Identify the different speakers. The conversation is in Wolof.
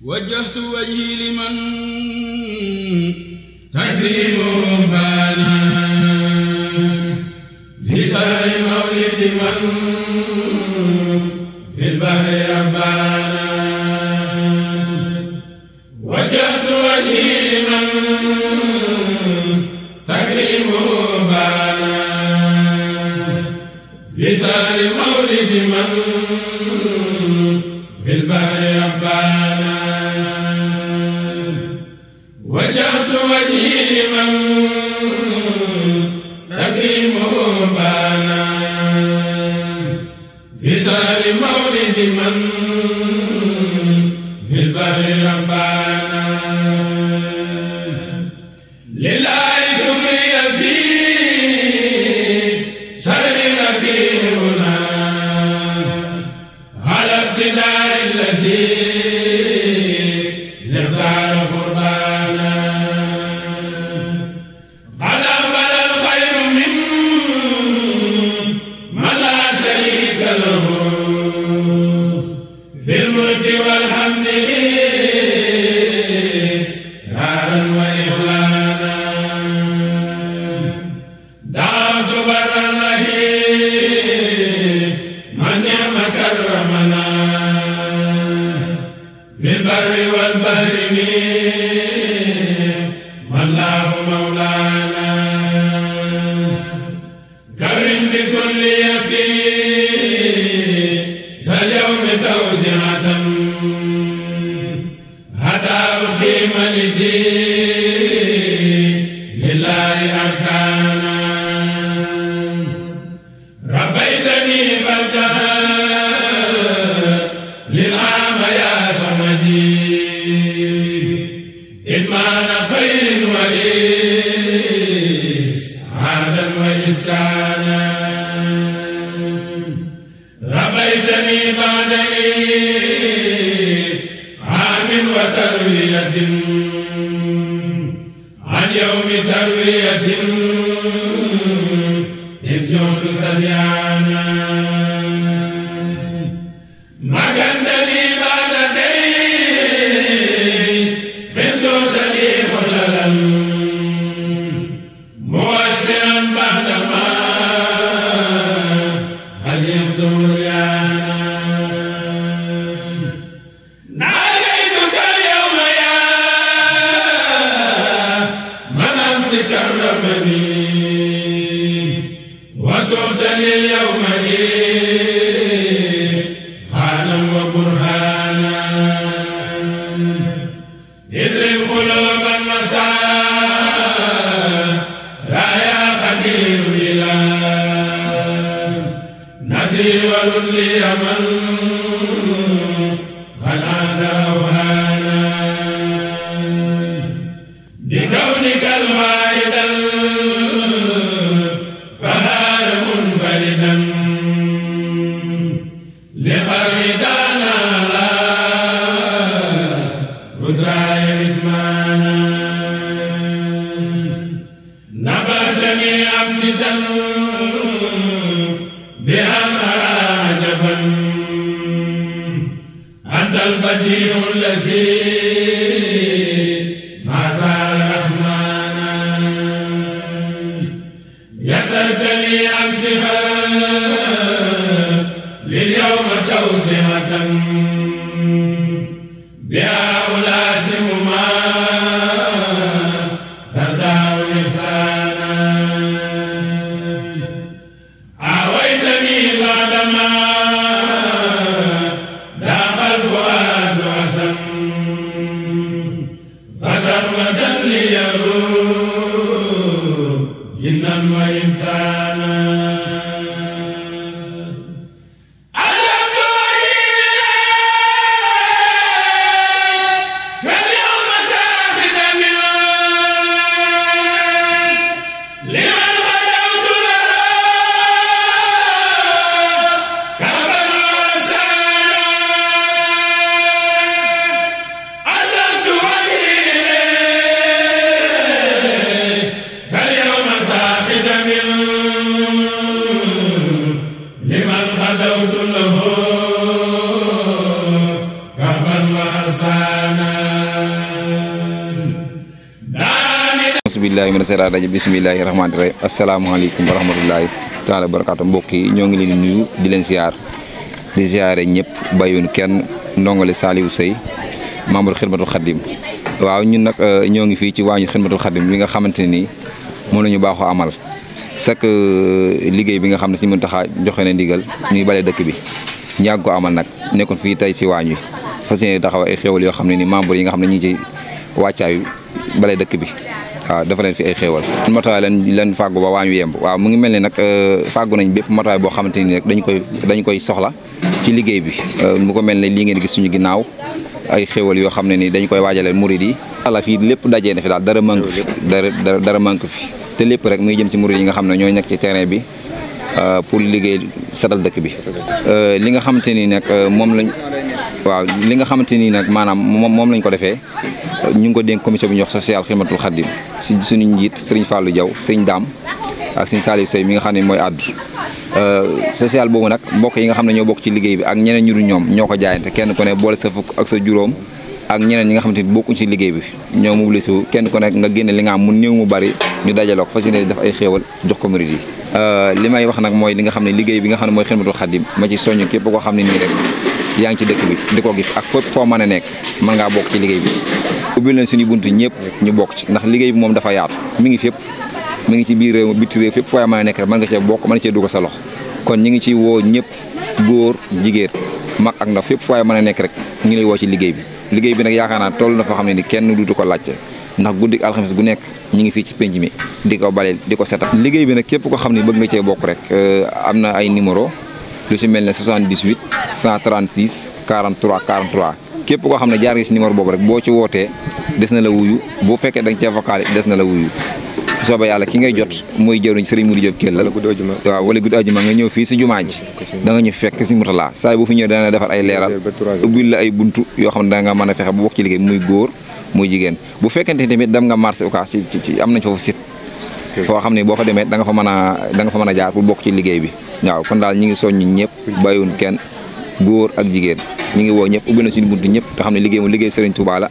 Speaker 1: وجهت وجهي لمن تكريمه بانا في شهر مولد من في البحر ربانا وجهت وجهي لمن تكريمه بانا في شهر مولد من في البحر ربانا وجهت وجهي لمن تكريمه بانا في شهر مولد من في البحر ربانا لله شكري في شهر ربيعنا على ابتداء الذي نختار قربانا قد أقبل الخير من من لا شريك له في الملك والحمد إسرارا وإعلانا دعوت برا الله من نعم كرمنا في البر والبحر والله مولانا كرم بكل يفيد اليوم توسعة حتى أقيم لدين لله أركانا ربيتني فردا للعام يا صمدي إدمان خير وإسعادا وإسكانا ربيتني بعد عام وتروية عن يوم تروية إذ جئت سديانا مكنتني بعد دين من زرتني خللا موسعا بعدما خليت مريانا ناديتك اليوم يا من أمس كرمني وسعتني اليوم حالا وبرهانا اضرب قلوب المساء لا يا قدير إلى نسري ولي من خلاص أوهانا بكونك الواحد القهار منفردا لخردانا لا رزراي إدمانا نبهتني أمسكا بأن أرى عجبا أنت البديع الذي ما زال رحمانا يسرتني أمسكا لليوم توسعة بها ألازم ما ترضى إحسانا عويتني بعدما ضاق الفؤاد عسا فسرمدا ليروح جنا وإنسانا
Speaker 2: bismillahi mina seytaani rajiim bismillahi rahmaani rahiim asalaamaaleykum wa rahmatullahi taala wa barakaatu. mbokk yi ñoo ngi leen di nuyu di leen ziar di ziare ñëpp bàyyiwuñ kenn ndongole Saliou Seye membre Xidmatul Xadim. waaw ñun nag ñoo ngi fii ci waañu Xidmatul Xadim bi nga xamante ni moom la ñu baaxoo amal chaque liggéey bi nga xam ne si mën taxaa joxe na ndigal ñuy bale dëkk bi ñàgg ko amal nag nekkoon fii tey si waañ wi fas yéene taxaw ay xéwal yoo xam ne ni membre yi nga xam ne ñu ngi ci wàccaayu bale dëkk bi waaw dafa leen fi ay xéewal matuwaay leen fàggu ba waañu yemb. waaw mu ngi mel ni nag fàggu nañ bépp matuwaay boo xamante ni rek dañ koy soxla ci liggéey bi mu ko mel ne lii ngeen gis suñu ginnaaw ay xéewal yoo xam ne ni dañ koy waajaleen murid yi walla fii lépp dajee na fi daal dara manque fi dara manque fi te lépp rek muy jëm ci murid yi nga xam ne ñooy nekk ci terrain bi pour liggéey setal dëkk bi li nga xamante ni nag moom lañ waaw li nga xamante ni nag maanaam moom lañ ko defee ñu ngi ko dénk commission bu ñuy wax social Xidmatul Xadim si suñu njiit Serigne Fallou Diaw Serigne Dame ak Serigne Saliou Seye mi nga xam ne mooy addu social boobu nag mbokk yi nga xam ne ñoo bokk ci liggéey bi ak ñeneen ñu dul ñoom ñoo ko jaayante kenn ku ne boole sa fukk ak sa juróom ak ñeneen ñi nga xamante ni bokkuñ ci liggéey bi ñoo mobilisé wu kenn ku nekk nga génne li nga am mu néew mu bari ñu dajaloo ko fas yéene def ay xéewal jox ko murid yi li may wax nag mooy li nga xam ne liggéey bi nga xam ne mooy Xidmatul Xadim ma ci soññ képp koo xam ne nii rek yaa ngi ci dëkk bi di ko gis ak fépp foo mën a nekk mën ngaa bokk ci liggéey bi ubbil leen suñu buntu ñëpp ñu bokk ci ndax liggéey bi moom dafa yaatu mi ngi fépp mi ngi ci biir réew biti réew fépp foo mën a nekk rek mën nga cee bokk mën cee dugg sa loxo kon ñi ngi ci woo ñëpp góor jigéen mag ak ndaw fépp foo mën a nekk rek ñu ngi lay woo ci liggéey bi nag yaakaar naa toll na foo xam ne ni kenn duutu ko laajte ndax guddik alxames gu nekk ñu ngi fii ci penc mi di ko baleel di ko setal liggéey bi nag képp ko xam ne bëgg nga cee bokk rek am na ay numéro lu ci mel ne 78 136 43 43 képp koo xam ne jaar nga ci numéro boobu rek boo ci wootee des na la wuyu boo fekkee da nga cee vocal des na la wuyu bu soobee yàlla ki ngay jot mooy jëwriñ Serigne Modou Diop Kell waaw wala guddi ajuma nga ñëw fii si jumaa ji da nga ñu fekk si Moutala saa bu fi ñëw dana defar ay leeral ubbil la ay buntu yoo xam ne da nga mën a fexe bu bokk ci liggéey muy góor muy jigéen bu fekkente tamit dem nga marché Ocass ci am nañ foofu site foo xam ne boo fa demee da nga fa mën a jaar pour bokk ci liggéey bi waaw kon daal ñi ngi soññ ñëpp bàyyiwun kenn góor ak jigéen ñi ngi woo ñëpp ubbi na suñu buntu ñëpp te xam ne liggéey mu liggéey Serigne Touba la